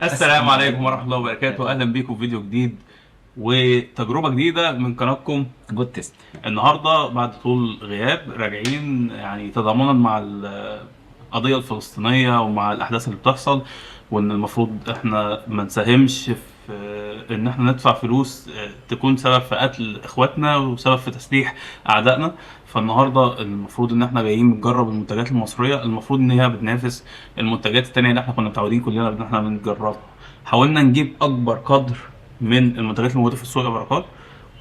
السلام عليكم ورحمة الله وبركاته. اهلا بيكم في فيديو جديد وتجربه جديدة من قناتكم Good Taste. النهارده بعد طول غياب راجعين، يعني تضامنا مع القضية الفلسطينية ومع الاحداث اللي بتحصل، وان المفروض احنا ما نساهمش في ان احنا ندفع فلوس تكون سبب في قتل اخواتنا وسبب في تسليح اعدائنا. فالنهارده المفروض ان احنا جايين بنجرب المنتجات المصرية، المفروض ان هي بتنافس المنتجات التانية اللي احنا كنا متعودين كلنا ان احنا بنجربها. حاولنا نجيب اكبر قدر من المنتجات الموجودة في السوق يا بركات،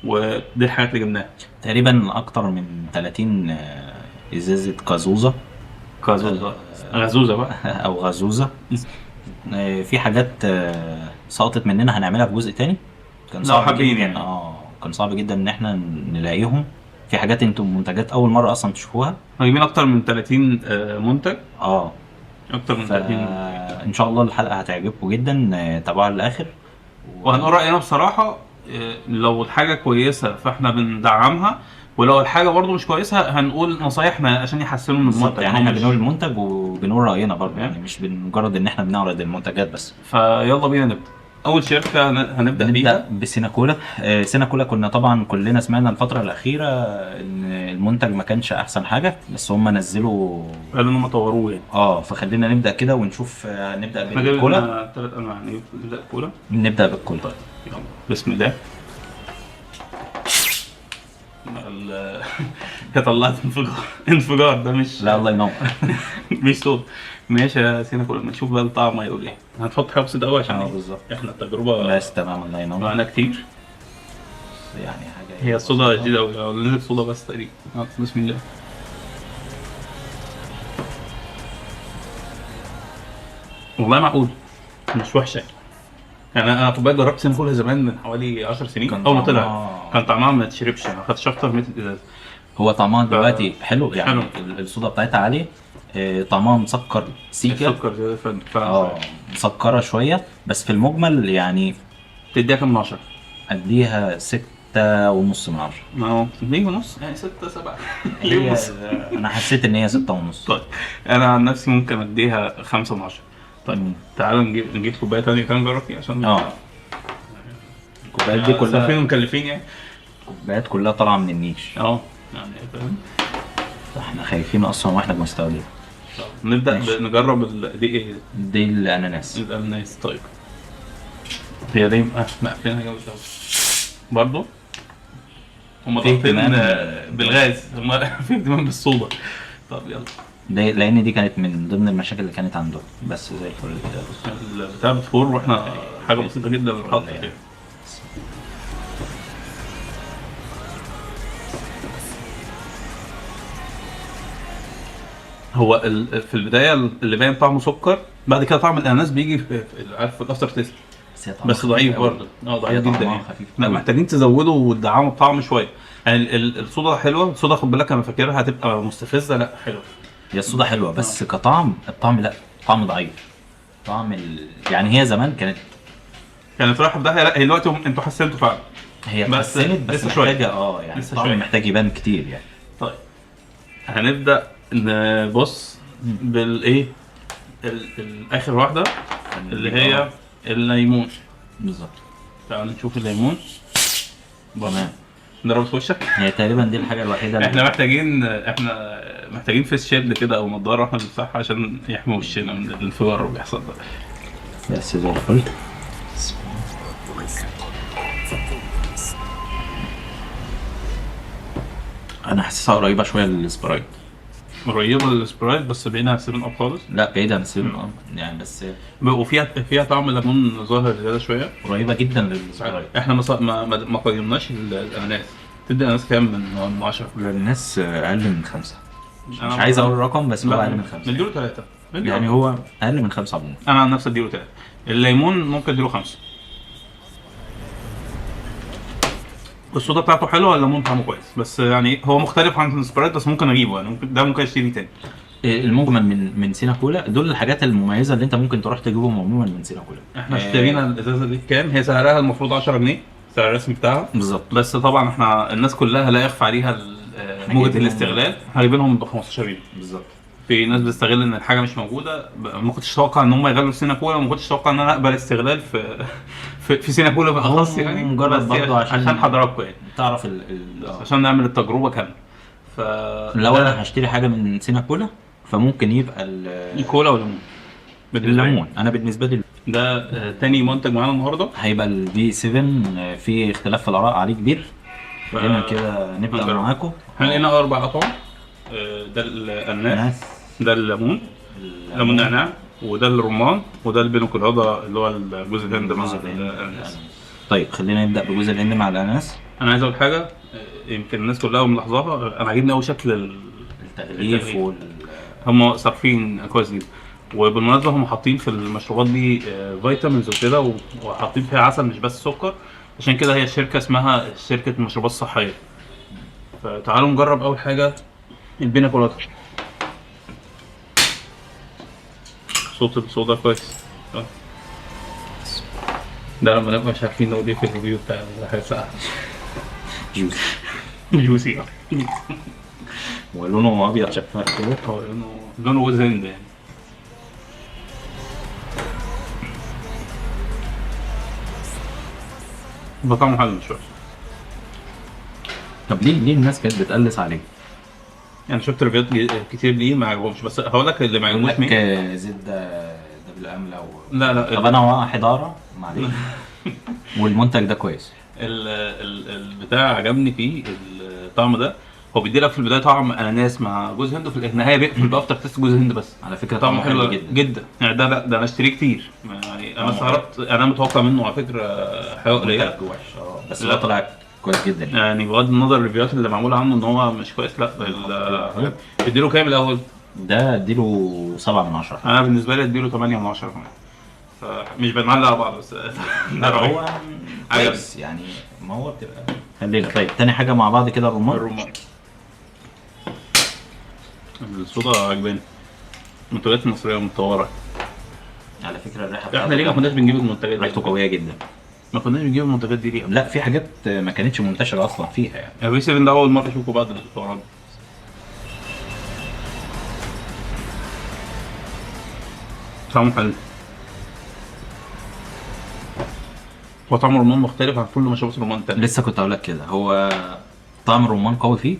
ودي الحاجات اللي جبناها. تقريبا اكتر من 30 ازازة كازوزه. كازوزه، غازوزه بقى او غازوزه. في حاجات سقطت مننا هنعملها في جزء تاني. كان لو صعب حابين جدا يعني. كان صعب جدا ان احنا نلاقيهم. في حاجات انتم منتجات اول مرة اصلا تشوفوها. احنا جايبين اكتر من 30 منتج. اكتر من 30 منتج. ان شاء الله الحلقة هتعجبكم جدا، تابعوها للاخر وهنقول راينا بصراحة. لو الحاجة كويسة فاحنا بندعمها، ولو الحاجة برضو مش كويسة هنقول نصايحنا عشان يحسنوا من بالظبط، المنتج. يعني هو احنا مش- بنقول المنتج وبنقول راينا برضه، تمام. يعني مش بمجرد ان احنا بنعرض المنتجات بس. فيلا بينا نبدا. اول شركة هنبدا بيها نبدا بسيناكولا. سيناكولا كنا طبعا كلنا سمعنا الفترة الاخيرة ان المنتج ما كانش احسن حاجة، بس هم نزلوا قالوا ان هم طوروه يعني. فخلينا نبدا كده ونشوف. نبدا احنا بالكولا. جبنا ثلاث انواع، نبدا كولا. نبدا بالكولا. طيب يلا بسم الله. طلعت انفجار، انفجار ده مش لا الله ينور. مش صوت. ماشي يا سينا كولا، نشوف بقى الطعم هيقول ايه. هنحط حاجة بسيطة قوي عشان إيه؟ بالظبط. احنا التجربة بس تمام الله ينور. معانا كتير. يعني حاجة هي الصودا جديدة قوي، نزل صودا بس تقريبا. بسم الله. والله معقول، مش وحشة يعني. انا خد بالك جربت سينا كولا زمان من حوالي 10 سنين، كان اول ما طلع طعمها- كان طعمها ما تشربش، ما خدتش اكتر من الازاز. هو طعمها دلوقتي حلو يعني. حلو. الصودا بتاعتها عالية، طعمها مسكر سيكا. السكر زيادة فعلا. مسكره شوية، بس في المجمل يعني تديها كام من 10؟ اديها 6.5 من 10. ما هو ليه ونص يعني 6 7. ليه ونص؟ انا حسيت ان هي 6.5. طيب انا عن نفسي ممكن اديها 5 من 10. طيب تعالوا نجيب كوباية ثانية كمان نجرب فيها عشان الكوبايات دي كلها صارفين ومكلفين يعني. الكوبايات كلها طالعه من النيش. يعني فاهم. احنا خايفين اصلا واحنا بنستخدمها. نبدا ماشي. نجرب دي ايه؟ دي الاناناس. الاناناس. طيب هي دي مقفلينها جامد قوي برضه. هم في ضاغطين اهتمام. بالغاز، هم في اهتمام بالصودا. طب يلا. ده لان دي كانت من ضمن المشاكل اللي كانت عندهم. بس زي الفل كده. البتاع بتفور واحنا حاجة بسيطة جدا بنحط فيها. هو في البداية اللي باين طعمه سكر، بعد كده طعم الاناناس بيجي في عارف ال after taste. بس هي طعمها بس ضعيف خفيف أوي. برضه. ضعيف هي جدا طعمها يعني. خفيف لا أوي. محتاجين تزودوا وتدعموا الطعم شوية يعني. الصودا حلوة، الصودا خد بالك انا فاكرها هتبقى مستفزة، لا حلوة. هي الصودا حلوة بس كطعم، الطعم لا، طعم ضعيف. طعم يعني هي زمان كانت رايحة في داهية، لا هي دلوقتي انتوا حسنتوا فعلا. هي بس اتحسنت، بس لسه شوية. محتاجه يعني لسه الطعم شوية. محتاج يبان كتير يعني. طيب هنبدا نبص بالايه اخر واحدة اللي هي الليمون. بالظبط. تعالوا نشوف الليمون. تمام. نضرب في وشك. هي تقريبا دي الحاجة الوحيدة اللي احنا محتاجين face shield كده او نضاره واحنا بنفتحها عشان يحمي وشنا من الانفجار اللي بيحصل ده. بس زي الفل. انا حاسسها قريبه شوية للسبرايت. قريبه للسبرايت بس بعيدة عن 7 اب خالص. لا بعيدة عن 7 اب يعني، بس وفيها طعم ليمون ظاهر زيادة شوية. قريبه جدا للسبرايت. احنا ما قيمناش الاناناس. تدي الاناناس كام من 10؟ الاناناس اقل من 5. مش عايز اقول رقم بس هو اقل من 5. نديله 3 يعني هو اقل من 5 عموما. انا عن نفسي اديله 3. الليمون ممكن اديله 5. الصودا بتاعته حلوة، الليمون طعمه كويس، بس يعني هو مختلف عن السبرايت، بس ممكن اجيبه يعني، ممكن ده ممكن اشتريه تاني. المجمل من سينا كولا دول الحاجات المميزة اللي انت ممكن تروح تجيبهم عموما من سينا كولا. احنا اشترينا الازازه دي بكام؟ هي سعرها المفروض 10 جنيه سعر الرسمي بتاعها. بالظبط. بس طبعا احنا الناس كلها لا يخفى عليها موجة جايبينهم الاستغلال، احنا جايبينهم ب 15 جنيه. بالظبط. في ناس بتستغل ان الحاجة مش موجودة. ما كنتش اتوقع ان هم يغلوا سينا كولا، وما كنتش اتوقع ان انا اقبل استغلال في سينا كولا بالاخص يعني، مجرد برضه عشان حضراتكم يعني تعرف عشان نعمل التجربة كاملة. لو انا هشتري حاجة من سينا كولا فممكن يبقى الكولا والليمون. الليمون انا بالنسبة لي ده تاني منتج معانا النهارده هيبقى ال V7. في اختلاف في الاراء عليه كبير. خلينا كده نبدا معاكم. احنا لقينا 4 اطعم، ده الاناناس، ده الليمون، ليمون نعناع، وده الرمان، وده البينا كولادا اللي هو الجوز الهند مع الاناناس. طيب خلينا نبدا بجوز الهند مع الاناناس. انا عايز اقول حاجة يمكن الناس كلها ملاحظاها، انا عاجبني قوي شكل التغليف هم صارفين كويس جدا. وبالمناسبة هم حاطين في المشروبات دي vitamins وكده، وحاطين فيها عسل مش بس سكر، عشان كده هي الشركة اسمها شركة مشروبات صحية. فتعالوا نجرب اول حاجة البينا كولادا. صوت الصودا كويس. ده لما نبقى مش عارفين نقول ايه في ال review بتاع الحاجة ساقعه. juicy juicy ولونه ابيض شفاف كده، لونه جوز هند يعني. طعمه حلو شوية. طب ليه الناس كانت بتقلص عليه؟ انا يعني شفت review هات كتير ليه ما عجبهمش، بس هقول لك اللي ما عجبوش مين. زيت ده بالامله لا لا. طب انا واحد اره معلش. والمنتج ده كويس. البتاع عجبني فيه الطعم ده، هو بيدي لك في البداية طعم اناناس مع جوز هند، وفي النهاية بيقفل ب after taste جوز هند بس. على فكرة طعمه حلو جدا جدا يعني. ده لا ده انا اشتريه كتير يعني. انا استغربت، انا متوقع منه على فكرة حاجة قليله وحش بس هو طلع كويس جدا يعني. بغض النظر ال review هات اللي معمولة عنه ان هو مش كويس، لا اديله كام الاول؟ ده اديله 7 من 10. انا بالنسبة لي اديله 8 من 10 كمان، فمش بنعلق على بعض بس هو كويس يعني. ما هو بتبقى خلينا. طيب تاني حاجة مع بعض كده الرمان. الرمان الصودا عجباني، المنتجات المصرية متطورة على فكرة. الريحة احنا ليه ما كناش بنجيب المنتجات دي؟ ريحته قوية جدا. ما كناش بنجيب المنتجات دي ليه؟ لا في حاجات ما كانتش منتشرة اصلا فيها يعني. V7 ده اول مرة اشوفه بعد الحوارات. طعمه حلو، هو طعم الرمان مختلف عن كل مشروبات الرمان التانية. لسه كنت هقول لك كده، هو طعم الرمان قوي فيه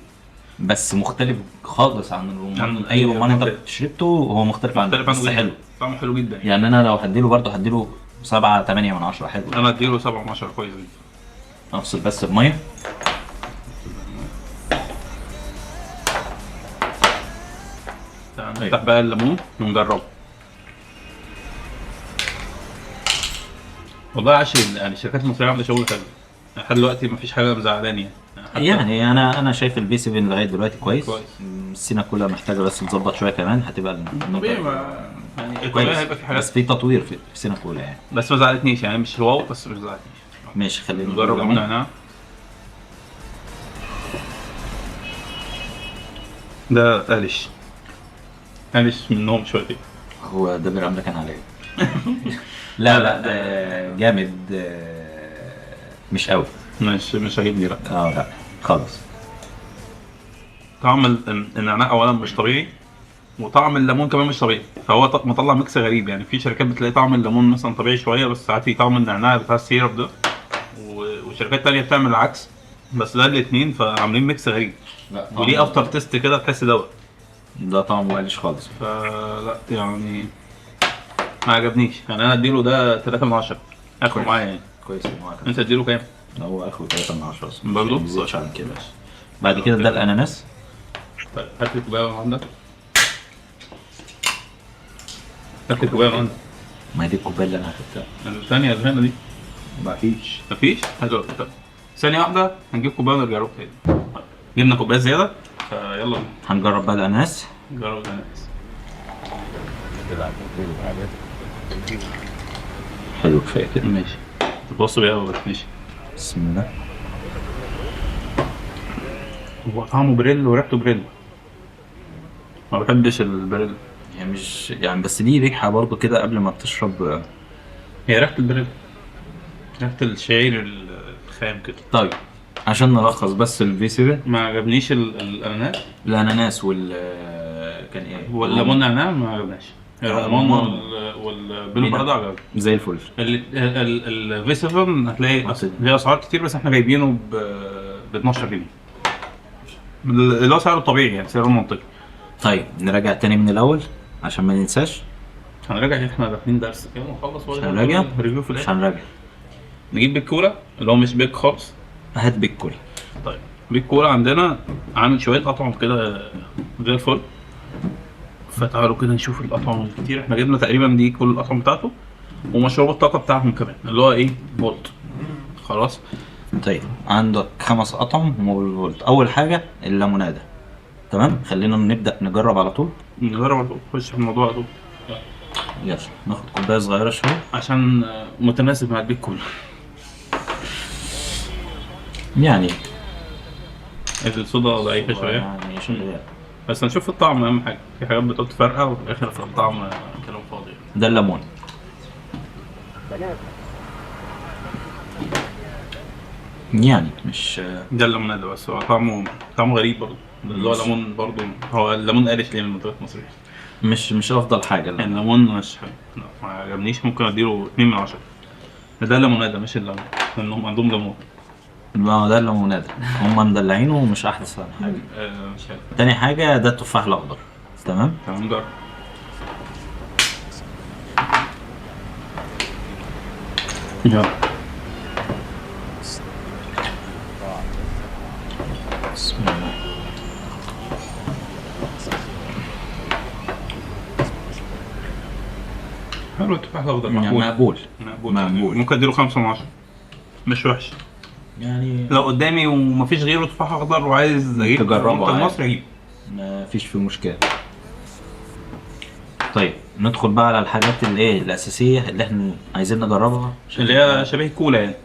بس مختلف خالص عن الرمان. اي رمان انت شربته هو مختلف عنه، بس حلو. طعمه حلو جدا يعني. انا لو هديله برضه هديله 7 8 من 10. حلو. انا اديله 7 من 10 كويس جدا. افصل بس بميه. نفتح بقى الليمون ونجربه. والله عشان يعني الشركات المصرية عامله شغل حلو لحد دلوقتي، مفيش حاجة مزعلاني يعني. انا شايف ال V7 لغاية دلوقتي كويس. السينا كلها محتاجه بس تظبط شوية كمان، هتبقى طبيعي يعني كويس. هيبقى في حاجات بس في تطوير في سينا كولا يعني، بس ما زعلتنيش يعني، مش wow بس مش زعلتنيش. ماشي خلينا نجرب نعناع. ده قالش قالش منهم شويتين. هو ده بالعملة كان عليا. لا لا ده جامد، مش قوي، مش عاجبني. لا لا خالص. طعم النعناع اولا مش طبيعي، وطعم الليمون كمان مش طبيعي، فهو مطلع mix غريب يعني. في شركات بتلاقي طعم الليمون مثلا طبيعي شوية، بس ساعات في طعم النعناع بتاع ال syrup ده، وشركات تانية بتعمل العكس، بس ده الاثنين فعاملين mix غريب. وليه after taste كده تحس دوت ده طعمه قالش خالص. فلا يعني ما عجبنيش يعني. انا اديله ده 3 من 10 اخره معايا يعني. كويس. انت اديله كام؟ هو اخره 3 من 10 اصلا برضه؟ ما زادش عن كده. بعد كده ده الاناناس. طيب هات لي كوباية من عندك. هات لي كوباية من عندك. ما هي دي الكوباية اللي انا اخدتها. الثانية اللي هنا دي مفيش. مفيش؟ هاتوا. طب ثانية واحدة هنجيب كوباية ونرجع لكم تاني. جبنا كوباية زيادة فيلا هنجرب بقى الاناناس. نجرب الاناناس. حلو كفاية كده. ماشي. تبص بيها ولا ماشي. بسم الله. هو طعمه بريل وريحته بريل. ما بحبش البريل يعني، مش يعني، بس ليه ريحه برضو كده قبل ما بتشرب. هي ريحه البريل، ريحه الشعير الخام كده. طيب عشان نلخص بس ال V7 ما عجبنيش الاناناس. الاناناس كان ايه؟ والليمون نعناع ما عجبناش. الرمان والبينو برادا عجبنا زي الفل. ال V7 هتلاقي ليه اسعار كتير، بس احنا جايبينه ب 12 جنيه اللي هو سعره الطبيعي يعني، سعره المنطقي. طيب نراجع تاني من الاول عشان ما ننساش. هنراجع، احنا داخلين درس كده ونخلص مش هنراجع؟ review في مش الاخر. هنراجع. نجيب بيج كولا اللي هو مش big خالص. هات بيج كولا. طيب بيج كولا عندنا عامل شوية اطعم كده زي الفل، فتعالوا كده نشوف الاطعمة الكتير. احنا جبنا تقريبا دي كل الاطعمة بتاعته، ومشروب الطاقة بتاعهم كمان اللي هو ايه، فولت. خلاص. طيب عندك 5 اطعم وفولت. اول حاجة الليموناده، تمام؟ خلينا نبدا نجرب على طول. نجرب على طول، خش في الموضوع على طول. يلا ناخد كوباية صغيرة شوية عشان متناسب مع البيت كله يعني. الصودا ضعيفة شوية يعني شغال، بس هنشوف الطعم اهم حاجة. في حاجات بتقعد تفرقع وفي الاخر في الطعم كلام فاضي. ده الليمون. يعني مش ده الليموناده، بس هو طعمه غريب برضه، اللي هو ليمون برضه. هو الليمون قالش ليه من المنتجات المصرية؟ مش افضل حاجة يعني الليمون مش حلو، لا ما عجبنيش. ممكن اديله 2 من 10. ده الليموناده مش الليمون، لانهم عندهم ليمون. ما ده الليموناده هم مدلعينه ومش احسن حاجة. مش حلو. تاني حاجة ده التفاح الاخضر، تمام؟ تمام جرب. يلا بسم الله. حلو التفاح الاخضر، مقبول. مقبول مقبول. ممكن اديله 5 من 10، مش وحش يعني. لو قدامي ومفيش غيره تفاح اخضر وعايز اجيب تجربه منتج مصري اجيب، مفيش فيه مشكلة. طيب ندخل بقى على الحاجات اللي ايه الاساسية اللي احنا عايزين نجربها، اللي هي شبيه كولا يعني.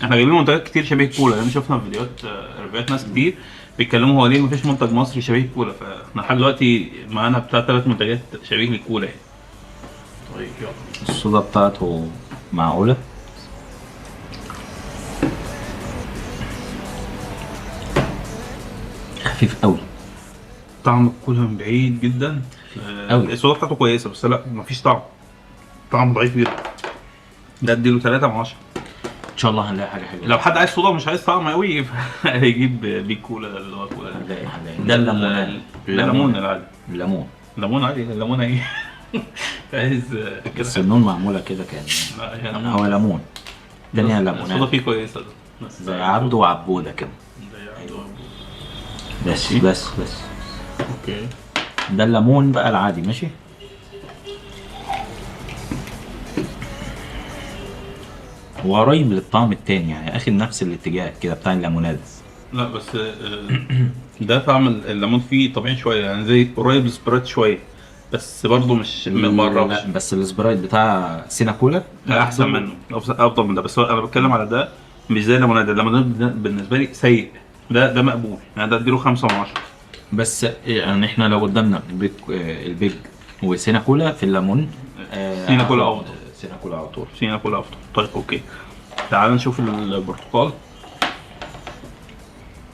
احنا جايبين منتجات كتير شبيه كولا، لان شفنا في فيديوهات ريفيوهات ناس كتير بيتكلموا هو ليه مفيش منتج مصري شبيه كولا، فاحنا لحد دلوقتي معانا بتاع 3 منتجات شبيه للكولا يعني. طيب يلا. الصودا بتاعته معقولة. خفيف قوي. طعم الكولا من بعيد جدا قوي. الصودا بتاعته كويسة بس لا مفيش طعم، طعم ضعيف جدا. ده اديله 3 من 10. ان شاء الله هنلاقي حاجة حلوة. لو حد عايز صودا ومش عايز طعم قوي هيجيب بيج كولا اللي هو كولا. هنلاقي ده الليمون. الليمون العادي. الليمون ليمون عادي. الليمونه ايه؟ عايز كده بس النون معمولة كده كان. لا هي هو ليمون. الدنيا ليمونات. الصودا فيه كويسة زي عبده وعبوده كده. بس بس بس okay. ده الليمون بقى العادي، ماشي. هو قريب للطعم التاني يعني، اخد نفس الاتجاه كده بتاع الليموناد. لا بس ده طعم الليمون فيه طبيعي شوية يعني، زي قريب للسبرايت شوية، بس برضه مش ما لا بس السبرايت بتاع سينا كولا احسن منه، افضل من ده. بس انا بتكلم على ده مش زي الليموناد. الليموناد بالنسبة لي سيء، ده مقبول يعني، ده اديله 5 من 10. بس يعني احنا لو قدامنا البيج وسينا كولا في الليمون، سينا كولا افضل. سينا كولا على طول. سينا كولا افضل. طيب okay، تعال نشوف البرتقال.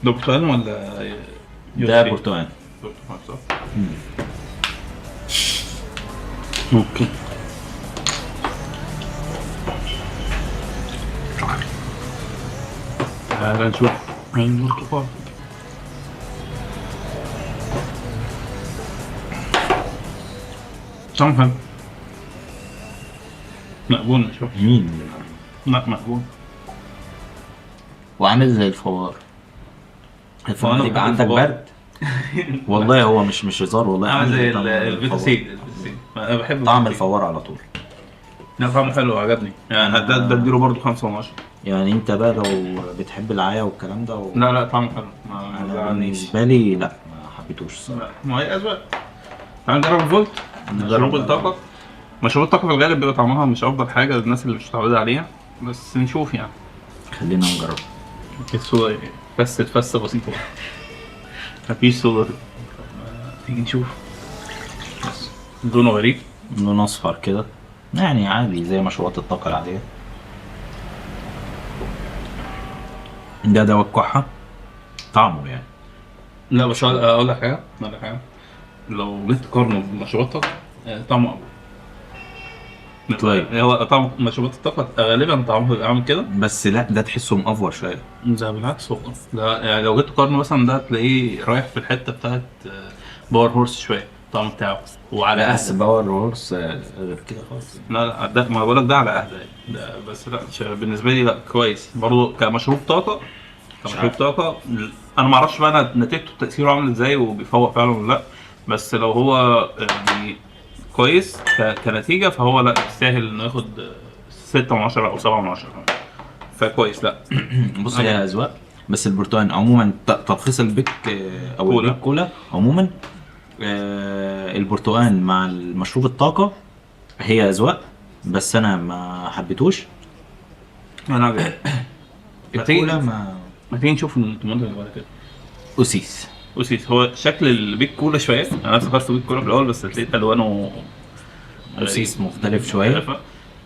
ده برتقال ولا ده برتقال؟ برتقال صح. okay تعال نشوف البرتقال. طعمه حلو، مقبول. شوف مين؟ لا مقبول، وعامل زي الفوار. الفوار يبقى عندك برد. والله هو مش هزار والله، عامل زي الفيتاسيد. انا بحب طعم الفوار على طول. لا طعمه حلو عجبني يعني، ده اديله برضه 5 من 10 يعني. انت بقى لو بتحب العيا والكلام ده لا لا طعمه حلو. ما بالنسبة لي لا ما حبيتوش الصراحة. ما هي اذواق. تعال نجرب الفولت. مشروب الطاقة. مشروب الطاقة في الغالب بيبقى طعمها مش افضل حاجة للناس اللي مش متعوده عليها، بس نشوف يعني. خلينا نجرب. الصودا بس فسه بسيطة، مفيش صودا. تيجي نشوف. بس لونه غريب، لونه اصفر كده يعني، عادي زي مشروبات الطاقة العادية. ده دواء الكحه طعمه يعني. لا بس اقول لك حاجة، لو جيت تقارنه بمشروبات طاقة طعمه اقوى. طيب. هو طعم مشروبات الطاقة غالبا طعمه بيبقى عامل كده. بس لا، ده تحسه مأفور شوية. ده بالعكس والله، ده يعني لو جيت تقارنه مثلا ده تلاقيه رايح في الحتة بتاعت Power Horse شوية الطعم بتاعه، وعلى لا بس اهدى. Power Horse غير كده خالص. لا لا، ده ما بقولك ده على اهدى يعني. ده بس لا، بالنسبة لي لا كويس برضه كمشروب طاقة. كمشروب عارف. طاقة انا ما اعرفش بقى نتيجته تاثيره عامل ازاي وبيفوق فعلا ولا لا، بس لو هو يعني كويس كنتيجة فهو لا يستاهل انه ياخد 6 من 10 او 7 من 10، فكويس. لا بص هي اذواق، بس البرتقال عموما تلخيص ال Big او كولا. ال Big Cola عموما، البرتقال مع المشروب الطاقة هي اذواق، بس انا ما حبيتهوش. انا عجبني. الكولا ما ما تيجي نشوف المنتج اللي بعد كده. اوسيس. اوسيس هو شكل ال Big Cola شوية، انا افتكرته Big Cola في الاول بس لقيت الوانه اوسيس مختلف شوية. مختلفة.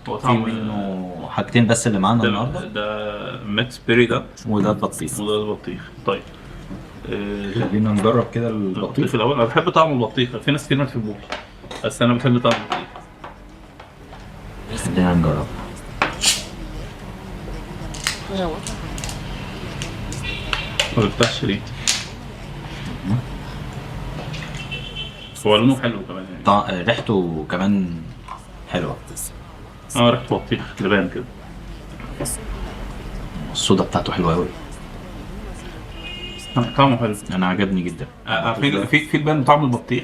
هو في طعمه منه حاجتين بس اللي معانا النهارده، ده mix berry ده، وده البطيخ. وده البطيخ. طيب خلينا نجرب كده البطيخ البطيخ الاول. انا بحب طعم البطيخ، في ناس كتير ما بتحبوش بس انا بحب طعم البطيخ. خلينا نجرب. ما بيفتحش ليه؟ هو لونه حلو كمان يعني. ريحته كمان حلوة. ريحته بطيخ لبان كده. الصودا بتاعته حلوة قوي. طعمه حلو، انا عجبني جدا. في البان طعم البطيخ،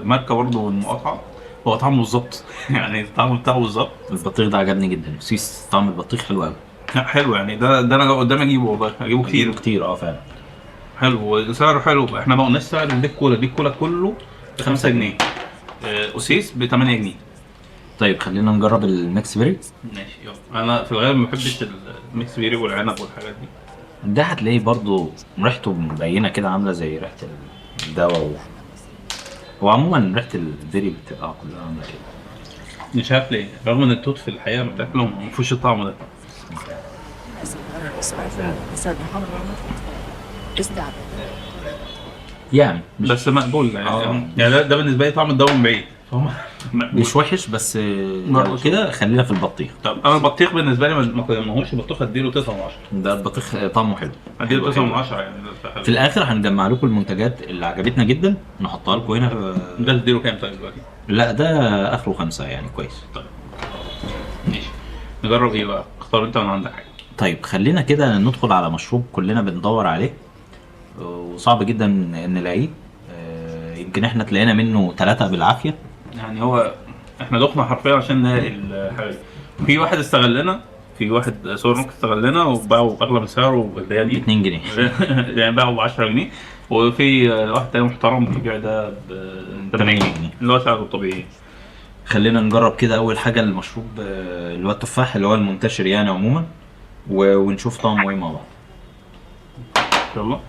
ماركة برضه من المقاطعة، هو طعمه بالظبط يعني الطعم بتاعه بالظبط. البطيخ ده عجبني جدا، سيس طعم البطيخ حلو قوي. لا حلو يعني، ده انا لو قدامي اجيبه والله، اجيبه كتير كتير. فعلا حلو وسعره حلو. احنا ما قلناش سعر ال Big Cola. ال Big Cola كله ب 5 جنيه، اوسيس ب 8 جنيه. طيب خلينا نجرب ال mix berry. ماشي يلا. انا في الغالب ما بحبش ال mix berry والعنب والحاجات دي. ده هتلاقيه برضو ريحته مبينة كده، عامله زي ريحه الدواء وعموما ريحه ال berry بتبقى كلها عامله كده. مش عارف ليه، رغم ان التوت في الحقيقة ما بتاكله ما فيهوش الطعم ده. يعني بس مقبول يعني. يعني ده بالنسبة لي طعم الدواء من بعيد، فاهم؟ مش وحش بس لو كده خلينا في البطيخ. طب انا البطيخ بالنسبة لي ما هوش البطيخ اديله 9 من 10. ده البطيخ طعمه حلو، اديله 9 من 10 يعني. في الاخر هنجمع لكم المنتجات اللي عجبتنا جدا نحطها لكم هنا. ده تديله كام طيب دلوقتي؟ لا ده اخره 5 يعني كويس. طيب ماشي، نجرب ايه بقى؟ اختار انت من عندك حاجة. طيب خلينا كده ندخل على مشروب كلنا بندور عليه وصعب جدا ان نلاقيه، يمكن احنا تلاقينا منه 3 بالعافية يعني. هو احنا دخنا حرفيا عشان نلاقي الحاجة دي. في واحد استغلنا، في واحد سوبر ماركت استغلنا وباعوا اغلى من سعره اللي هي دي 2 جنيه يعني باعوا ب 10 جنيه. وفي واحد تاني محترم بيبيع ده ب 8 جنيه اللي هو سعره الطبيعي. خلينا نجرب كده اول حاجة المشروب اللي هو التفاح اللي هو المنتشر يعني عموما، ونشوف طعمه ايه مع بعض. يلا.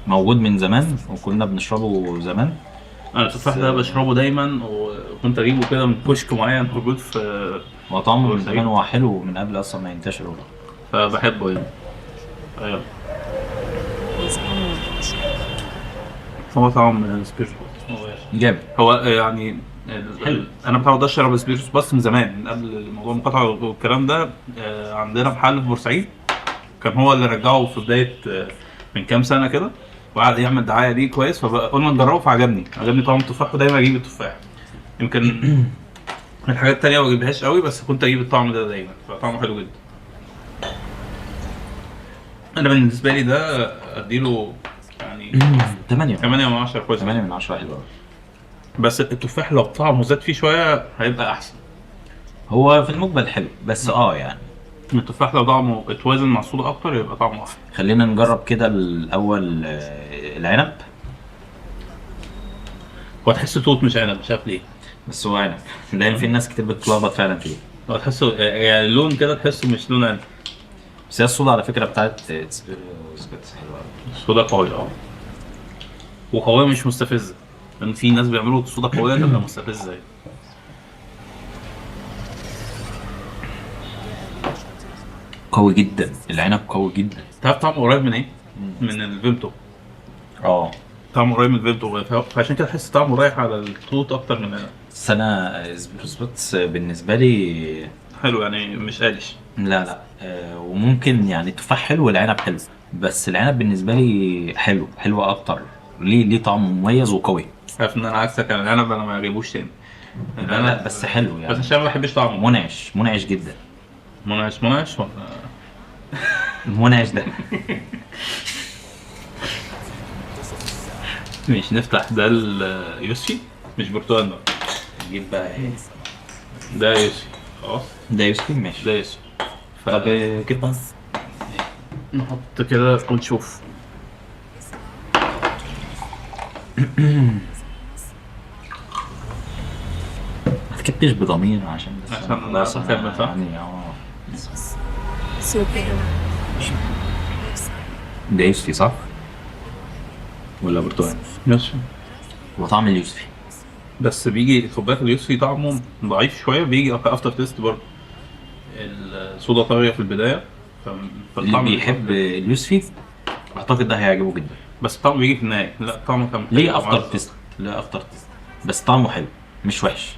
موجود من زمان وكنا بنشربه زمان. انا التفاح ده بشربه دايما، وكنت اجيبه كده من كشك معين موجود في، هو طعمه من زمان هو حلو من قبل اصلا ما ينتشر والله، فبحبه يعني. ايوه هو طعم سبيرتوس جامد. هو يعني حلو. انا متعود اشرب سبيرتوس بس من زمان، من قبل الموضوع المقاطعة والكلام ده. عندنا محل في بورسعيد كان هو اللي رجعه في بداية من كام سنة كده، وقعد يعمل دعاية ليه كويس، فقلنا نجربه فعجبني، عجبني طعم التفاح، ودايما اجيب التفاح. يمكن من الحاجات التانية ما بجيبهاش قوي، بس كنت اجيب الطعم ده دايما، فطعمه حلو جدا. انا بالنسبة لي ده اديله يعني 8 من 10 كويس. 8 من 10 حلو قوي. بس التفاح لو طعمه زاد فيه شوية هيبقى احسن. هو في المجمل حلو بس يعني التفاح لو طعمه اتوازن مع الصودا اكتر يبقى طعمه احلى. خلينا نجرب كده الاول العنب. هو تحسه توت مش عنب، مش عارف ليه، بس هو عنب لان في ناس كتير بتتلخبط فعلا فيه. هو تحسه يعني اللون كده تحسه مش لون عنب. بس هي الصودا على فكرة بتاعت سبيرتس حلوة قوي. الصودا قوية وقويه مش مستفزة، لان في ناس بيعملوا صودا قوية تبقى مستفزة يعني. قوي جدا، العنب قوي جدا. تعرف طعمه قريب من ايه؟ من الفيمتو. اه طعمه قريب من الفيمتو، فعشان كده تحس طعمه رايح على التوت اكتر من العنب. بس انا سبيروس باتس بالنسبة لي حلو يعني، مش قالش. لا لا، وممكن يعني التفاح حلو والعنب حلو، بس العنب بالنسبة لي حلو، حلو اكتر. ليه طعم مميز وقوي. عارف ان انا عكسك، انا العنب انا ما بجيبوش تاني. لا لا، بس حلو يعني. بس عشان ما بحبش طعمه. منعش، منعش جدا. منعش، منعش ولا منعش ده؟ ماشي، نفتح ده اليوسفي، مش برتقال بقى. نجيب بقى ايه؟ ده يوسفي خلاص. ده يوسفي، ماشي. ده يوسفي. طب كده بقى نحط كده ونشوف. ما تكتبش بضمير عشان بس عشان خلاص أكمل، صح؟ يعني ده يوسفي صح؟ ولا برتقال؟ يوسفي. هو طعم اليوسفي. بس بيجي خد بالك اليوسفي طعمه ضعيف شوية، بيجي after taste برضه. الصودا طاغية في البداية، اللي بيحب اليوسفي اعتقد ده هيعجبه جدا. بس طعمه بيجي في النهاية. لا طعمه كان ليه after taste؟ لا after taste، بس طعمه حلو مش وحش.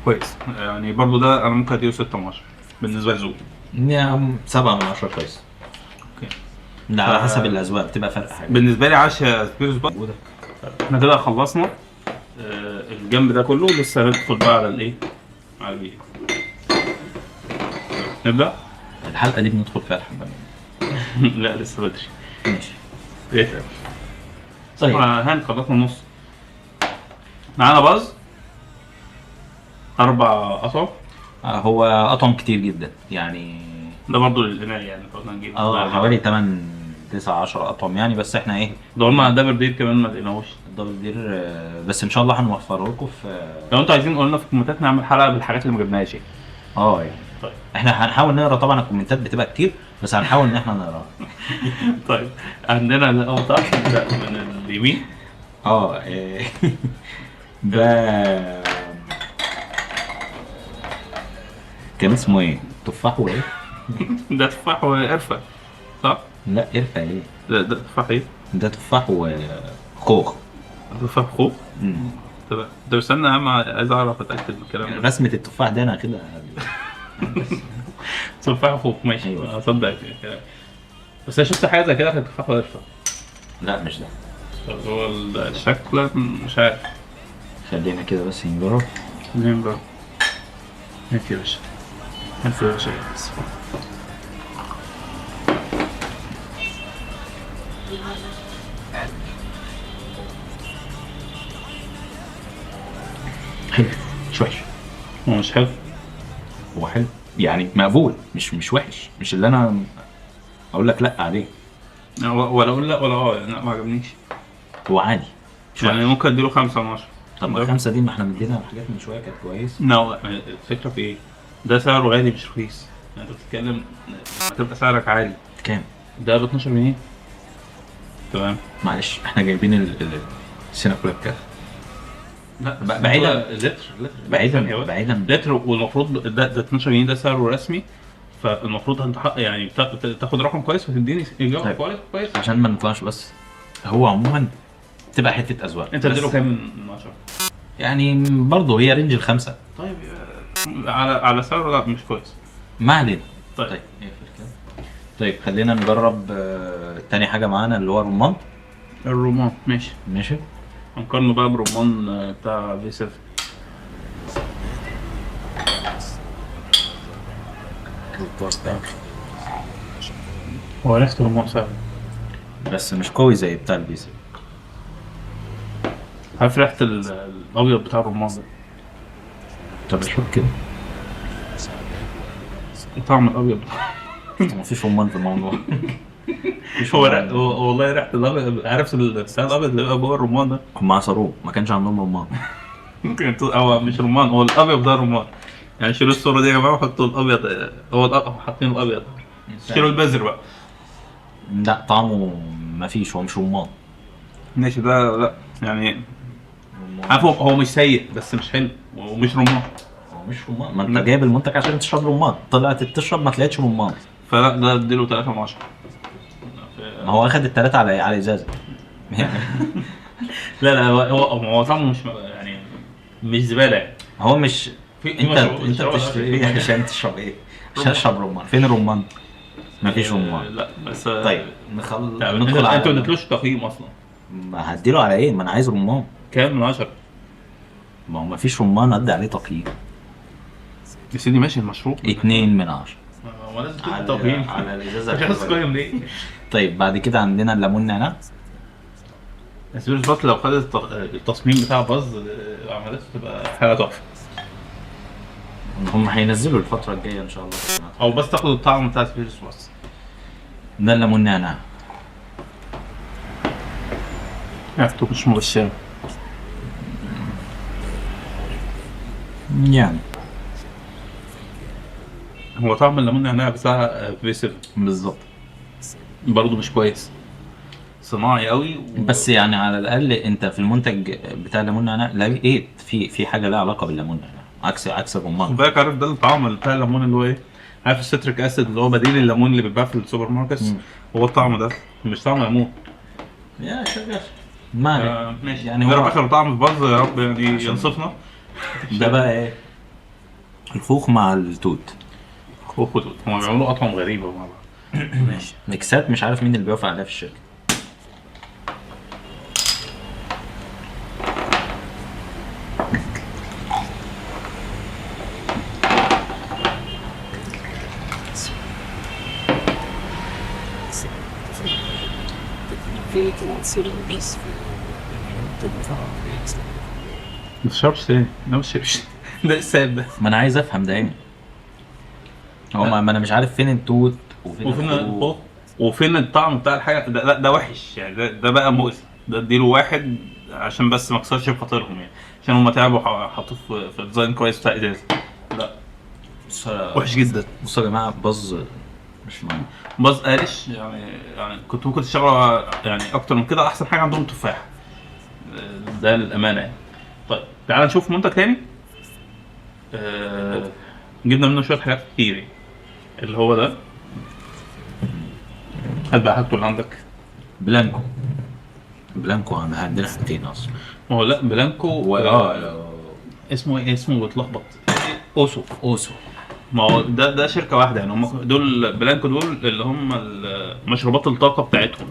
كويس يعني برضه. ده انا ممكن اديله 6 من 10 بالنسبة لذوقي. نعم، 7 من 10 كويس. okay. لا على حسب الاذواق بتبقى فرق حاجة. بالنسبة لي 10 سبيروس بقى. احنا كده خلصنا الجنب ده كله، لسه هندخل بقى على الايه؟ على البيت. نبدا؟ الحلقة دي بندخل فيها الحمام. لا لسه بدري. ماشي. ايه طيب هان خلصنا النص. معانا باز 4 قطع. هو قطعم كتير جدا يعني. ده برضه للإناء يعني، فقلنا نجيب حوالي 8 9 10 قطعم يعني. بس احنا ايه دورنا على دبل دير كمان ما لقيناهوش. الدبل دير، بس ان شاء الله هنوفره لكم في، لو انتوا عايزين قولنا في الكومنتات نعمل حلقة بالحاجات اللي ما جبناهاش يعني. يعني طيب احنا هنحاول نقرا، طبعا الكومنتات بتبقى كتير بس هنحاول ان احنا نقراها. طيب عندنا الاول طبعا من اليمين. ده كان اسمه ايه؟ تفاح وايه؟ ده تفاح وقرفه صح؟ لا قرفه ايه؟ ده تفاح ايه؟ ده تفاح وخوخ. تفاح خوخ؟ طب استنى يا عم، عايز اعرف اتاكد من الكلام ده. رسمه التفاح ده انا كده تفاح وخوخ ماشي. أيوة. اصدق الكلام، بس انا شفت حاجة زي كده كانت تفاح وقرفه. لا مش ده. طب هو الشكل مش عارف. خلينا كده بس نجرب. نجرب. هات يا باشا، هات يا باشا. حلو، مش وحش. هو مش حلو؟ هو حلو يعني، مقبول، مش وحش، مش اللي انا اقول لك لا عليه. ولا اقول لا ولا لا ما عجبنيش. هو عادي مش يعني وحش. ممكن اديله 5 من 10. طب ما 5 دي ما احنا مدينا حاجات من شوية كانت كويس. لا الفكرة في ايه؟ ده سعره غالي مش رخيص يعني، انت بتتكلم هتبقى سعرك عالي. كام؟ ده ب 12 جنيه. تمام. معلش احنا جايبين السنة كلها بكام؟ لا بعيدا لتر بعيدا بعيدا لتر، والمفروض ده 12 جنيه ده سعره رسمي، فالمفروض انت يعني تاخد رقم كويس وتديني ايجار طيب. كويس عشان ما نطلعش. بس هو عموما تبقى حتة اذواق. انت اديله كام من 10؟ يعني برضه هي range ال5. طيب على سعره لا مش كويس. ما علينا. طيب طيب خلينا نجرب تاني حاجة معانا اللي هو الرمان. الرمان ماشي ماشي. هنقارنه بقى برمان بتاع في 7. هو ريحة الرمان فعلا بس مش قوي زي بتاع الفي 7. عارف ريحة الأبيض بتاع الرمان ده؟ طب شوف كده طعم الأبيض. مفيش رمان في الموضوع. هو والله ريحة الأبيض، عارف البتاع الأبيض اللي بيبقى جوه الرمان ده؟ هم عصروه، ما كانش عندهم رمان. ممكن هو مش رمان، هو الأبيض ده رمان يعني. شيلوا الصورة دي يا جماعة وحطوا الأبيض، هو حاطين الأبيض، شيلوا البذر بقى. لا طعمه مفيش، هو مش رمان. ماشي ده لا يعني عارف هو مش سيء بس مش حلو ومش رمان. هو مش رمان، ما انت جايب المنتج عشان تشرب رمان، طلعت تشرب ما طلعتش رمان. فلا ده اديله 3 من 10. ما هو اخد الثلاثة على ازازة. لا لا، هو طعمه مش يعني مش زبالة يعني. هو مش في انت بتشتري ايه عشان تشرب ايه؟ عشان اشرب رمان. فين الرمان؟ مفيش رمان. لا بس طيب ندخل على، انت ما اديتلوش تقييم اصلا. ما هديله على ايه؟ ما انا عايز رمان. كام من 10؟ ما هو مفيش رمان ادي عليه تقييم يا سيدي. ماشي، المشروب 2 من 10. هو لازم تدي تقييم على الازازه. مش عايز تقيم ليه؟ طيب بعد كده عندنا الليمون نعناع. سبيرز باز لو خدت التصميم بتاع باز عملته تبقى حاجة تحفة. هم هينزلوا الفترة الجاية ان شاء الله، او بس تاخد الطعم بتاع سبيرز باز. ده الليمون نعناع. ريحته مش مبشرة يعني. هو طعم الليمون نعناع بتاع في 7 بالظبط برضه مش كويس، صناعي قوي بس يعني على الاقل انت في المنتج بتاع الليمون نعناع لقيت في حاجة لها علاقة بالليمون نعناع، عكس الرمان. خد بالك، عارف ده الطعم بتاع الليمون اللي هو ايه؟ عارف ال citric acid اللي هو بديل الليمون اللي بيتباع في السوبر ماركت؟ هو الطعم ده مش طعم ليمون يا شغال. ما ماشي يعني، هو اخر طعم في باز يا رب يعني ينصفنا. ده بقى ايه؟ الخوخ مع التوت. خوخ وتوت، هم بيعملوا اطعم غريبة مع بعض. ماشي، ميكسات مش عارف مين اللي بيوافق عليها في الشركة. ما تشربش تاني. لا ما تشربش. ده الساب ده. ما انا عايز افهم ده ايه. هو ما انا مش عارف فين التوت وفين الخوخ وفين الطعم بتاع الحاجة ده. لا ده وحش يعني، ده بقى مؤذي. ده اديله 1 عشان بس ما اكسرش بخاطرهم يعني، عشان هم تعبوا حطوه في design كويس بتاع ازاز. لا وحش جدا. بصوا يا جماعة، باز مش معايا، باز قارش يعني كنت ممكن تشتغلوا يعني اكتر من كده. احسن حاجة عندهم تفاح ده للامانة يعني. طيب تعال نشوف منتج تاني. جبنا منه شوية حاجات كتير يعني. اللي هو ده، هات بقى حاجته اللي عندك. بلانكو. بلانكو عندنا حاجتين اصلا. ما هو لا بلانكو اسمه ايه؟ اسمه بيتلخبط. اوسو. اوسو. ما هو ده شركة واحدة يعني. هم دول بلانكو دول اللي هم مشروبات الطاقة بتاعتهم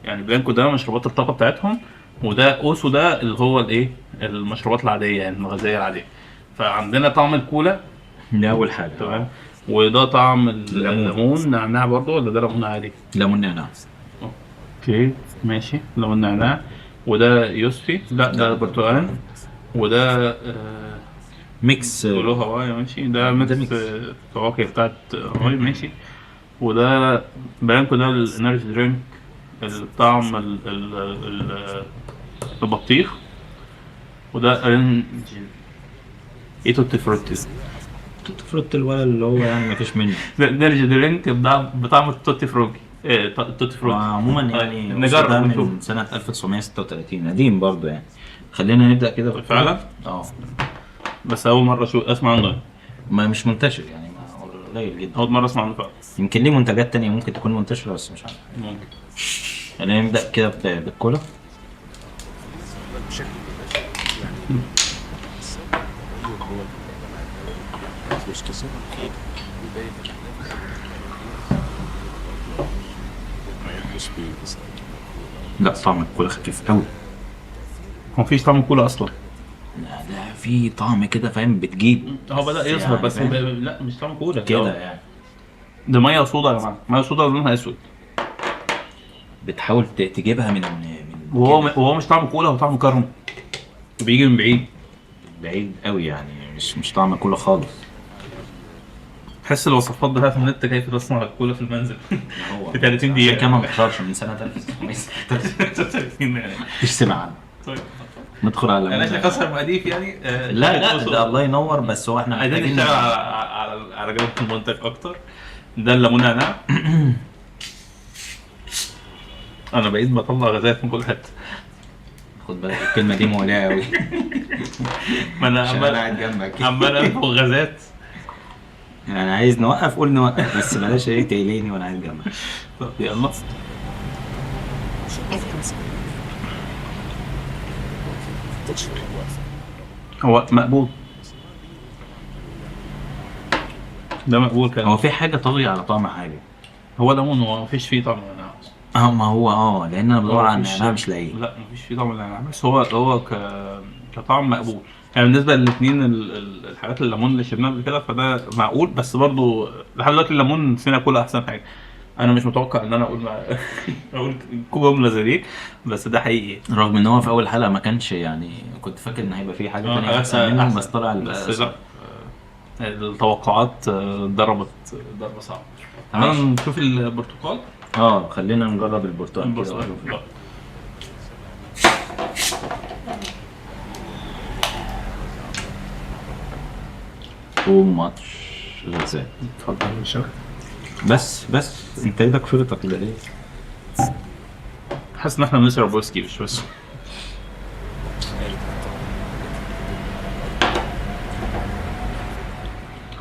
يعني. بلانكو ده مشروبات الطاقة بتاعتهم، وده اوسو ده اللي هو الايه، المشروبات العادية يعني، الغازية العادية. فعندنا طعم الكولا ده اول حاجة، تمام. وده طعم الليمون نعناع برضه، ولا ده ليمون عادي؟ ليمون نعناع. okay ماشي، ليمون نعناع. وده يوسفي، لا ده برتقال. وده mix بلو هواي، ماشي. ده mix فواكه بتاعت هواي، ماشي. وده بلانكو ده ال energy drink اللي بطعم البطيخ. وده orange ايه، توتي فروتي. توتي فروتي الولد اللي هو يعني مفيش منه. ده energy drink بطعم التوتي فروتي. ايه توتي فروتي عموما يعني. نجرب ده من سنة 1936، قديم برضه يعني. خلينا نبدأ كده فعلا. بس أول مرة شو أسمع عنه. ما مش منتشر يعني، قليل جدا. أول مرة أسمع عنه فعلا. يمكن ليه منتجات تانية ممكن تكون منتشرة بس مش عارف. ممكن. خلينا نبدأ كده بالكولا. لا طعم الكولا خفيف قوي. هو مفيش طعم كولا اصلا. لا ده في طعم كده فاهم، بتجيب هو بدأ يظهر يعني بس لا مش طعم كولا كده يعني. ده مية صودا يا جماعة، مية صودا لونها اسود. بتحاول تجيبها من وهو مش طعم كولا، هو طعم كرم وبيجي من بعيد بعيد قوي يعني، مش طعم كولا خالص. تحس الوصفات بتاعت النت كيف تصنع الكولا في المنزل في 30 دقيقة. كمان ما انتشرش من سنة 1936 يعني مفيش سمع عنه. طيب ندخل على انا عشان اكسر مقاديف يعني. لا لا ده الله ينور، بس هو احنا عايزين نشتغل على جودة المنتج اكتر. ده الليمون نعناع. انا بقيت بطلع غازات من كل حتة. خد بالك الكلمة دي مولعه قوي. ما انا عمال قاعد جنبك عمال انفخ غازات. يعني عايز نوقف قول نوقف، بس بلاش ايه تقلقني وانا قاعد جنبك. طب يلا. هو مقبول، ده مقبول كده. هو في حاجة طاغية على طعم حاجة. هو ليمون، هو مفيش فيه طعم نعناع. ما هو لان انا بدور هو على مفيش- النعناع مش لاقيه. لا مفيش فيه طعم نعناع، بس هو كطعم مقبول يعني. بالنسبة للاثنين الحاجات الليمون اللي شربناها قبل كده فده معقول، بس برضو لحد دلوقتي الليمون سينا كولا احسن حاجة. انا مش متوقع ان انا اقول اقول جملة زي دي، بس ده حقيقي. رغم ان هو في اول حلقة ما كانش، يعني كنت فاكر ان هيبقى فيه حاجة ثانية احسن منه، بس طلع بس لا، التوقعات ضربت ضربه صعبة. تعالى نشوف البرتقال. خلينا نجرب البرتقال كده. البرتقال. too much غازات. اتفضل يا شيخ. بس انت ايدك فرطة كده ليه؟ حاسس ان احنا بنشرب ويسكي مش بس.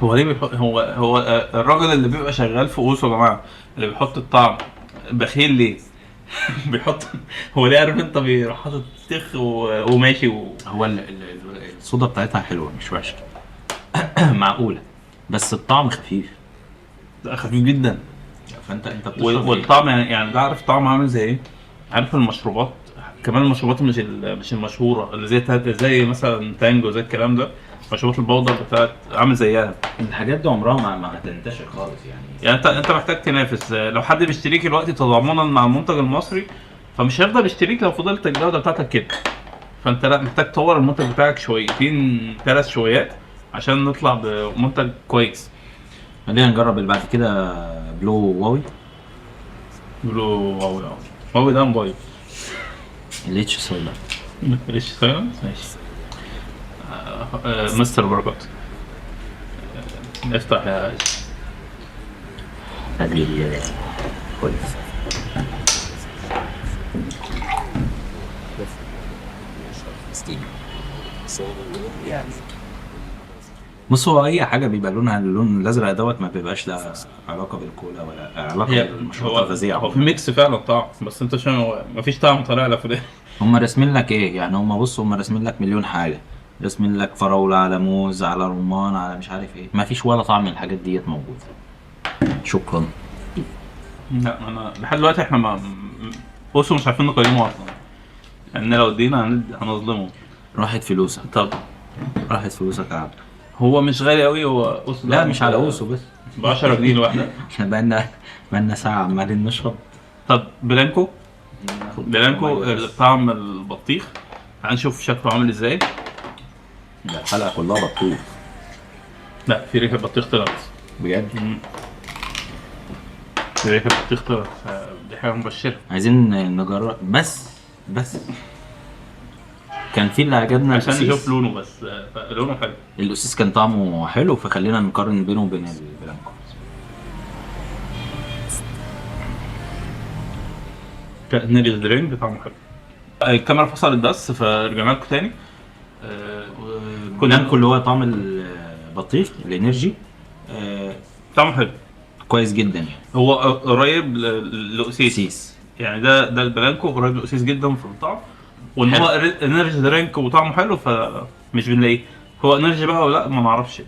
هو ليه بيحط، هو الراجل اللي بيبقى شغال في اوسو يا جماعة اللي بيحط الطعم بخيل ليه؟ بيحط، هو ليه عارف انت بيروح حاطط تخ وماشي هو الصودا بتاعتها حلوة مش وحشة. معقولة، بس الطعم خفيف. لا خفيف جدا. فانت بتشرب والطعم يعني ده عارف طعم عامل زي ايه؟ عارف المشروبات كمان، المشروبات مش المشهورة اللي زي مثلا تانجو زي الكلام ده، مشروبات ال powder بتاعت عامل زيها. الحاجات دي عمرها ما هتنتشر خالص يعني. يعني انت محتاج تنافس. لو حد بيشتريك دلوقتي تضامنا مع المنتج المصري فمش هيفضل يشتريك لو فضلت الجودة بتاعتك كده. فانت لا محتاج تطور المنتج بتاعك شويتين ثلاث شويات عشان نطلع بمنتج كويس. خلينا نجرب اللي بعد كده، Blue Wowi. Blue Wowi Wowi ده موبايل. ال H silent. ال H silent ماشي. مستر بركات افتح يا كويس. بص هو اي حاجة بيبقى لونها اللون الازرق دوت ما بيبقاش لها علاقة بالكولا ولا علاقة بالمشروبات الغازية. هو في mix فعلا طعم، بس انت عشان ما فيش طعم طالع لك في ده. هم راسمين لك ايه يعني؟ هم بص هم راسمين لك مليون حاجة، راسمين لك فراوله على موز على رمان على مش عارف ايه، ما فيش ولا طعم من الحاجات ديت موجود. شكرا. لا انا لحد دلوقتي احنا ما بصوا مش عارفين نقيمه اصلا، لان لو ادينا هنظلمه. راحت فلوسك. طب راحت فلوسك يا عبد. هو مش غالي قوي، هو اوسو. لا مش على اوسو بس ب 10 جنيه الواحدة. احنا بقالنا ساعة عمالين نشرب. طب بلانكو، بلانكو طعم البطيخ، هنشوف شكله عامل ازاي. ده الحلقة كلها بطيخ. لا في ريحه بطيخ طلعت بجد. في ريحه بطيخ طلعت، دي حاجة مبشرة. عايزين نجرب بس كان في اللي عجبنا عشان نشوف لونه، بس لونه حلو. الأسيس كان طعمه حلو، فخلينا نقارن بينه وبين البلانكو. ك energy drink طعمه حلو. الكاميرا فصلت بس فرجعنا لكم تاني. بلانكو اللي هو طعم البطيخ ال energy، طعمه حلو كويس جدا يعني. هو قريب لأوسيس يعني، ده البلانكو قريب لأوسيس جدا في الطعم، وان هو energy drink وطعمه حلو فمش بنلاقيه. هو energy بقى ولا لا ما نعرفش،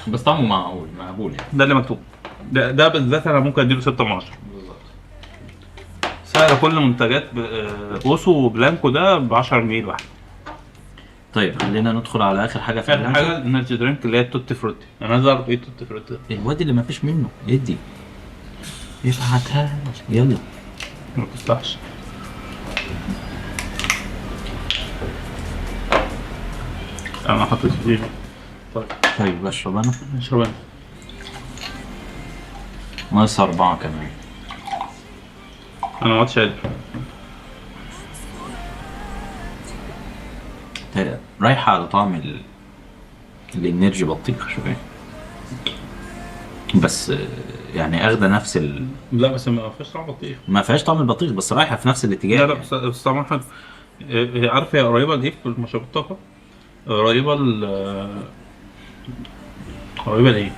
بس طعمه معقول مقبول يعني. ده اللي مكتوب ده بالذات انا ممكن اديله 6 من 10 بالظبط. سعر كل منتجات اوسو وبلانكو ده ب 10 جنيه الواحد. طيب خلينا ندخل على اخر حاجة في اخر حاجة ال energy drink اللي هي التوتي فروتي. انا عايز اعرف ايه التوتي فروتي ده. الواد اللي ما فيش منه يدي يفعتها يلا ما بتصلحش. انا حطيت كتير. طيب اشرب انا. اشرب انا. ناقص 4 كمان. انا ما عدتش قادر. رايحة على طعم ال energy بطيخ شوية، بس يعني اخده نفس لا بس ما فيهاش طعم بطيخ. ما فيهاش طعم البطيخ، بس رايحة في نفس الاتجاه. لا لا يعني. بس طعمها حلو. عارف هي قريبه لايه في المشروبات الطاقة؟ قريبه قريبه لايه؟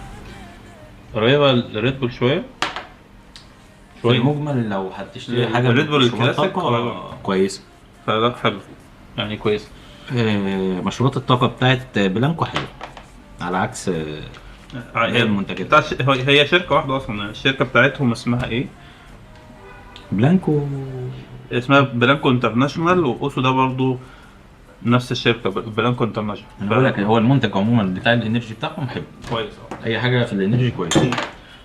قريبه للريد بول شوية في شوية، المجمل لو هتشتري حاجة الريد بول مشروبات الكلاسيك طاقة قريبة. كويسة. فلا حلو يعني كويس. مشروبات الطاقة بتاعت بلانكو حلوة، على عكس هي المنتجات. بتاع هي شركة واحدة اصلا، الشركة بتاعتهم اسمها ايه؟ بلانكو اسمها بلانكو انترناشونال، واوسو ده برضو نفس الشركة، بلانكو انترناشونال. انا بقول لك هو المنتج عموما بتاع ال energy بتاعهم حلو، كويس. اي حاجة في ال energy كويسة.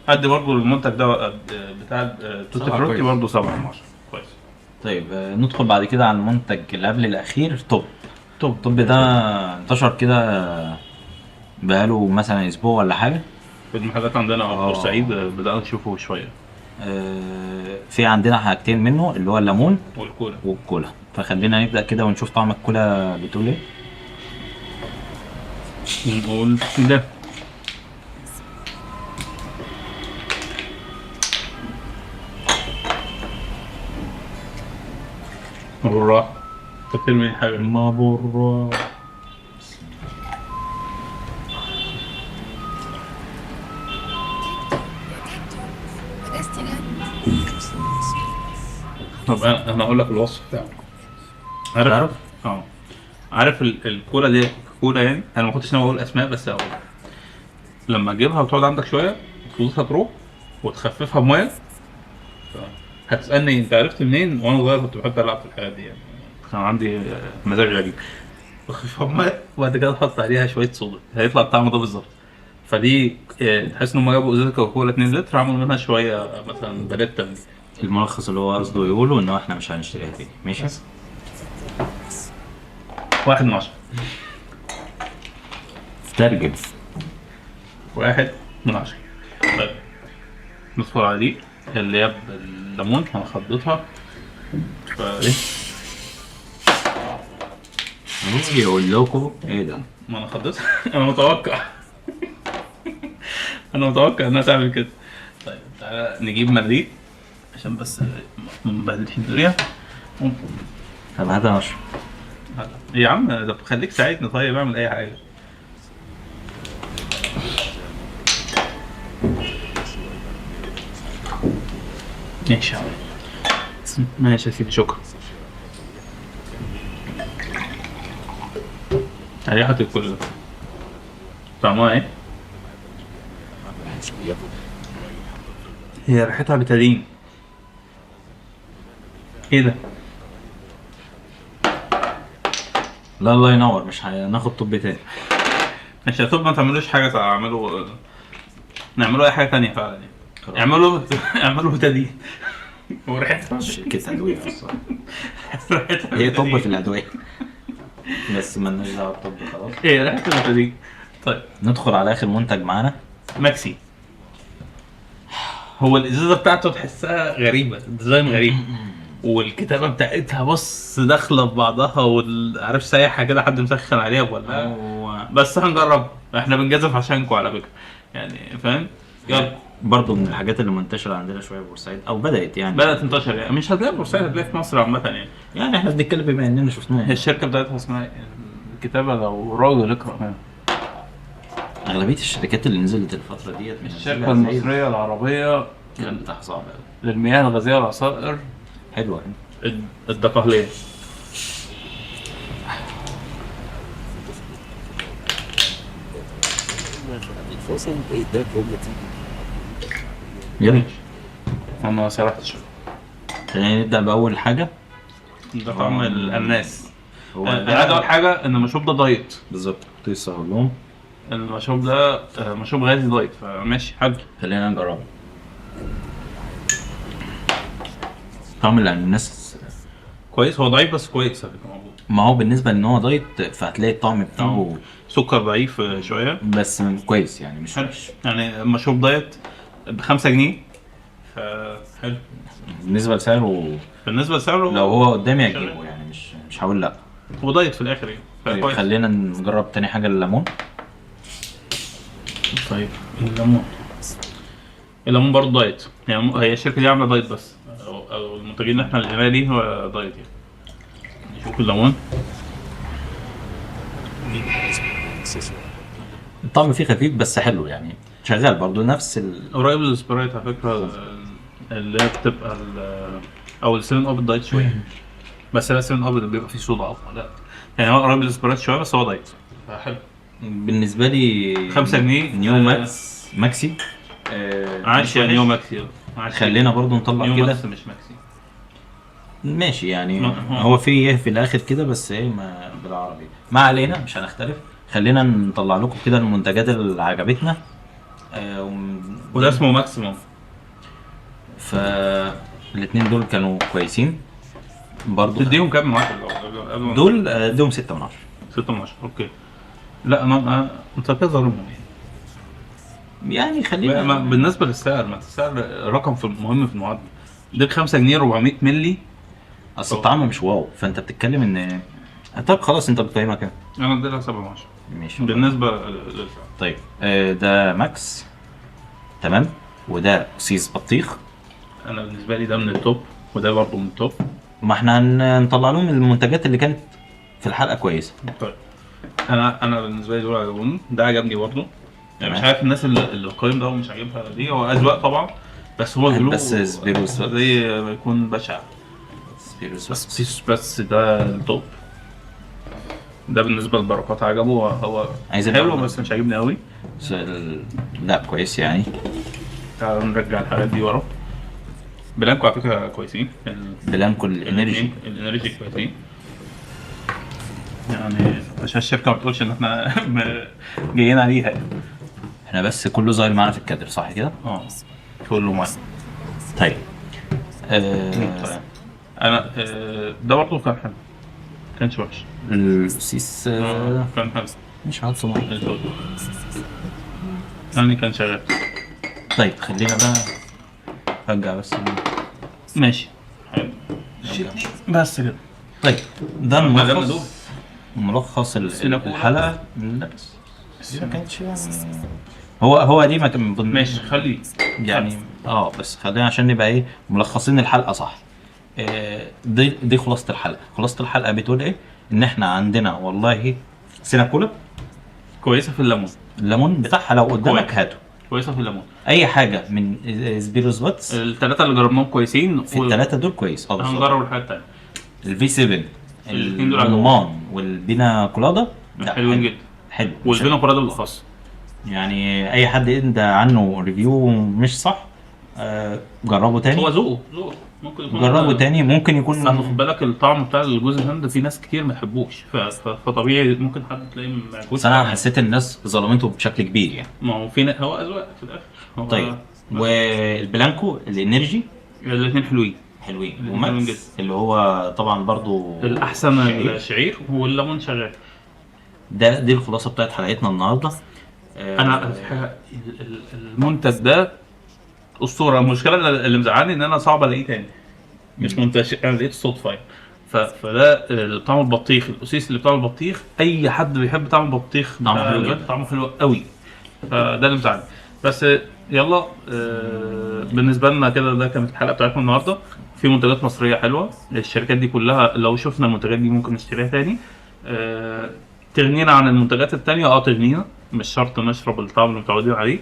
ادي برضو المنتج ده بتاع توتي سبعة فروتي كويس. برضو 7 من 10 كويس. طيب ندخل بعد كده على المنتج اللي قبل الاخير، توب. توب. توب ده انتشر كده بقاله مثلا اسبوع ولا حاجة في المحلات عندنا في بورسعيد بدأنا نشوفه شوية. في عندنا حاجتين منه، اللي هو الليمون والكولا. والكولا. فخلينا نبدا كده ونشوف طعم الكولا بتقول ايه. نقول ده بالراحة، انت بترمي حاجة. ما برا. طب انا هقول لك الوصف بتاعه. عارف؟ تعرف؟ عارف الكولا دي، كولا يعني انا ما كنتش ناوي اقول اسماء بس اقول لما تجيبها وتقعد عندك شوية فلوسها تروح وتخففها بميه. هتسالني انت عرفت منين؟ وانا صغير كنت بحب العب في الحاجات دي يعني، كان عندي مزاج غريب. تخففها بميه وبعد كده تحط عليها شوية صودا، هيطلع الطعم ده بالظبط. فدي تحس ان هم جابوا ازازة كوكولا 2 لتر عملوا منها شوية مثلا باليتا من دي. الملخص اللي هو قصده يقوله ان احنا مش هنشتريها تاني، ماشي؟ 1 من 10. ترجم. 1 من 10. طيب ندخل على دي اللي هي بالليمون، انا خضتها. فايه؟ مين يقول لكم ايه ده؟ ما انا خضتها. انا متوقع. انا متوقع انها تعمل كده. طيب تعالى نجيب منديل عشان بس ما نبهدلش الدنيا. طب هات انا اشرب. يا عم طب خليك ساعدني، طيب اعمل اي حاجة. ماشي يا عم، ماشي يا سيدي، شكرا. ريحة الكل ده طعمها ايه؟ هي ريحتها بتادين. ايه ده؟ لا الله ينور، مش هناخد طب تاني. ماشي يا طب، ما تعملوش حاجة، اعملوا نعملوا اي حاجة تانية فعلا يعني. اعملوا بتادين. وريحتها شركة أدوية أصلا. ريحتها هي طب في الأدوية بس مالناش دعوة بالطب خلاص. ايه ريحة البتادين. طيب ندخل على آخر منتج معانا، ماكسي. هو الازازه بتاعته تحسها غريبة، design غريب، والكتابة بتاعتها بص داخله في بعضها، وعارف سايحه كده، حد مسخن عليها ولا؟ بس هنجرب، احنا بنجازف عشانكم على فكرة يعني، فاهم؟ يلا. برضه من الحاجات اللي منتشرة عندنا شوية في بورسعيد، او بدات يعني، بدات تنتشر يعني، مش هتلاقيها في بورسعيد، هتلاقيها في مصر عامة يعني. يعني احنا بنتكلم بما اننا شفناها. هي الشركة بتاعتها اسمها الكتابة، لو راجل اقرا منها. اغلبية الشركات اللي نزلت الفترة ديت الشركة المصرية العربية الكلام بتاعها صعب قوي للمياه الغازية والعصائر. حلوة الدقهليه. يلا انا سرحت شوية. خلينا نبدا باول حاجة. ده طعم الاناناس. هو انا عايز اقول حاجة، ان المشروب ده diet. بالظبط، كنت لسه هقول لهم المشروب ده مشروب غازي diet، فماشي حلو. خلينا نجربه. طعم الاناناس كويس، هو ضعيف بس كويس على فكرة موجود. ما هو بالنسبة ان هو diet فهتلاقي الطعم بتاعه سكر ضعيف شوية بس كويس يعني، مش حلو وحش يعني. مشروب diet ب 5 جنيه فحلو بالنسبة لسعره. بالنسبة لسعره لو هو قدامي هجيبه يعني، مش هقول لا، هو diet في الاخر يعني. طيب خلينا نجرب تاني حاجة، الليمون. طيب الليمون، الليمون برضه diet يعني، هي الشركة دي عامله diet بس، او المنتجين اللي احنا لقيناها دي هو diet يعني. نشوف الليمون. الطعم فيه خفيف بس حلو يعني. شغال برضو نفس قريب لل Sprite على فكرة، اللي هي بتبقى او ال 7 Up ال diet شوية، بس لا 7 Up اللي بيبقى فيه صودا اقوى. لا يعني هو قريب لل Sprite شوية بس هو diet، حلو. بالنسبة لي 5 جنيه. نيو ماكس ماكسي. عاش يا نيو ماكسي. خلينا برضو نطلع نيو كده ماكس مش ماكسي. ماشي يعني هو في ايه في الاخر كده، بس ايه ما بالعربي، ما علينا مش هنختلف. خلينا نطلع لكم كده المنتجات اللي عجبتنا. وده اسمه ماكسيموم. فالاثنين دول كانوا كويسين برضو. تديهم كام من 10؟ دول اديهم 6 من 10. 6 من 10 okay. لا انا انت كده ظالمهم يعني خلينا بالنسبة للسعر، ما السعر رقم في مهم في المعادلة. دول 5 جنيه 400 مللي. اصل الطعم مش wow، فانت بتتكلم ان طب خلاص انت بتقيمها كام؟ انا اديلها 7 من 10 ماشي بالنسبة للسعر. طيب ده ماكس تمام، وده سيس بطيخ. انا بالنسبة لي ده من ال top، وده برضه من ال top. ما احنا هنطلع لهم المنتجات اللي كانت في الحلقة كويسة. طيب انا بالنسبة لي دول عجبوني، ده عجبني برضه. يعني مش عارف الناس اللي القيم ده ومش عاجبها ليه، هو اذواق طبعا، بس هو بس سبيروس زي ما يكون بشع. سبيروس بس ده ال top. ده بالنسبة للبركات عجبه، هو حلو بس مش عاجبني قوي. لا كويس يعني. تعالوا نرجع الحاجات دي ورا. بلانكو على فكرة كويسين، بلانكو ال energy، ال energy كويسين يعني، عشان الشركة ما تقولش ان احنا جايين عليها. احنا بس كله ظاهر معانا في الكادر صح كده؟ كله معانا. طيب طيب انا ده برضه كان حلو، كانش وحش. السيس كان حلو، مش عارف صراحة يعني كان شغال. طيب خلينا بقى رجع بس. ماشي حلو بس كده. طيب ده الملخص، ملخص الحلقة. لا بس ما كانتش يعني هو دي ما كان ماشي خليه يعني بس خلينا عشان نبقى ايه ملخصين الحلقة صح. دي خلاصه الحلقة. خلاصه الحلقة بتقول ايه؟ ان احنا عندنا والله سينا كولا كويسة في الليمون، الليمون بتاعها لو قدامك هاته، كويسة في الليمون. اي حاجة من سبيروس باتس، الثلاثة اللي جربناهم كويسين، في الثلاثة دول كويس. هنجرب الحاجات الثانية. ال V7 الرمان والبينا كولادا حلوين جدا، حلو. والبينا كولادا بالاخص يعني اي حد ادى عنه review مش صح جربه تاني. هو ذوقه ممكن يكون جربه تاني، ممكن يكون. خد بالك الطعم بتاع الجوز الهند في ناس كتير ما تحبوش، فطبيعي ممكن حد تلاقيه ما يعجبوش. بس انا حسيت الناس ظلمته بشكل كبير يعني. ما هو في هو اذواق في الاخر. طيب والبلانكو ال energy الاثنين حلوين، حلوين. وماكس اللي هو طبعا برضو الاحسن الشعير والليمون شغال. دي الخلاصة بتاعت حلقتنا النهارده. انا في حاجة، المنتج ده اسطورة. المشكلة اللي مزعلني ان انا صعب الاقيه تاني، مش منتشر، انا لقيته صدفة يعني. فده طعم البطيخ، الاسيس اللي بطعم البطيخ، اي حد بيحب طعم البطيخ طعمه حلو جدا، طعمه حلو قوي. فده اللي مزعلني. بس يلا بالنسبة لنا كده ده كانت الحلقة بتاعتنا النهارده. في منتجات مصرية حلوة، الشركات دي كلها لو شفنا المنتجات دي ممكن نشتريها تاني. تغنينا عن المنتجات التانية، تغنينا، مش شرط نشرب الطعم اللي متعودين عليه.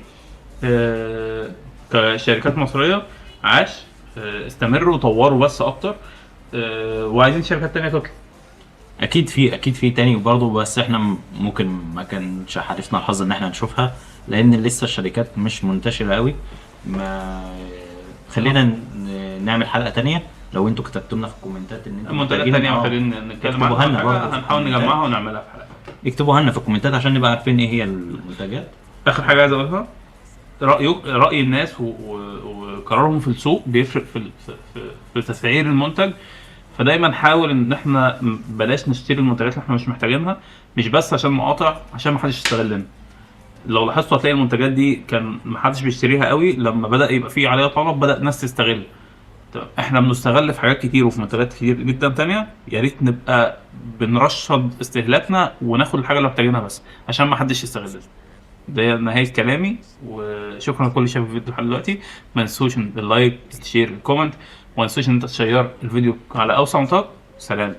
كشركات مصرية عاش، استمروا وطوروا بس اكتر، وعايزين شركات تانية تطلع. اكيد في، اكيد في تاني برضه، بس احنا ممكن ما كانش حالفنا الحظ ان احنا نشوفها، لان لسه الشركات مش منتشرة قوي. ما خلينا نعمل حلقة تانية لو انتوا كتبتوا لنا في الكومنتات ان انتوا منتجات تانية محتاجين نتكلم عنها، هنحاول نجمعها ونعملها في حلقة. اكتبوها لنا في الكومنتات عشان نبقى عارفين ايه هي المنتجات. اخر حاجة عايز اقولها، راي الناس وقرارهم في السوق بيفرق في تسعير المنتج. فدايما حاول ان احنا بلاش نشتري المنتجات اللي احنا مش محتاجينها، مش بس عشان مقاطع، عشان ما حدش يستغلنا. لو لاحظتوا هتلاقي المنتجات دي كان ما حدش بيشتريها قوي، لما بدا يبقى فيه عليها طلب بدا الناس تستغل. طب احنا بنستغل في حاجات كتير وفي منتجات كتير جدا تانية، يا ريت نبقى بنرشد استهلاكنا وناخد الحاجة اللي محتاجينها بس عشان ما حدش يستغلنا. ده نهاية كلامي، وشكرا لكل اللي شاف الفيديو لحد دلوقتي. ما تنسوش ال like، ال share، ال comment، وما تنسوش ان انت تشير الفيديو على اوسع نطاق. سلام.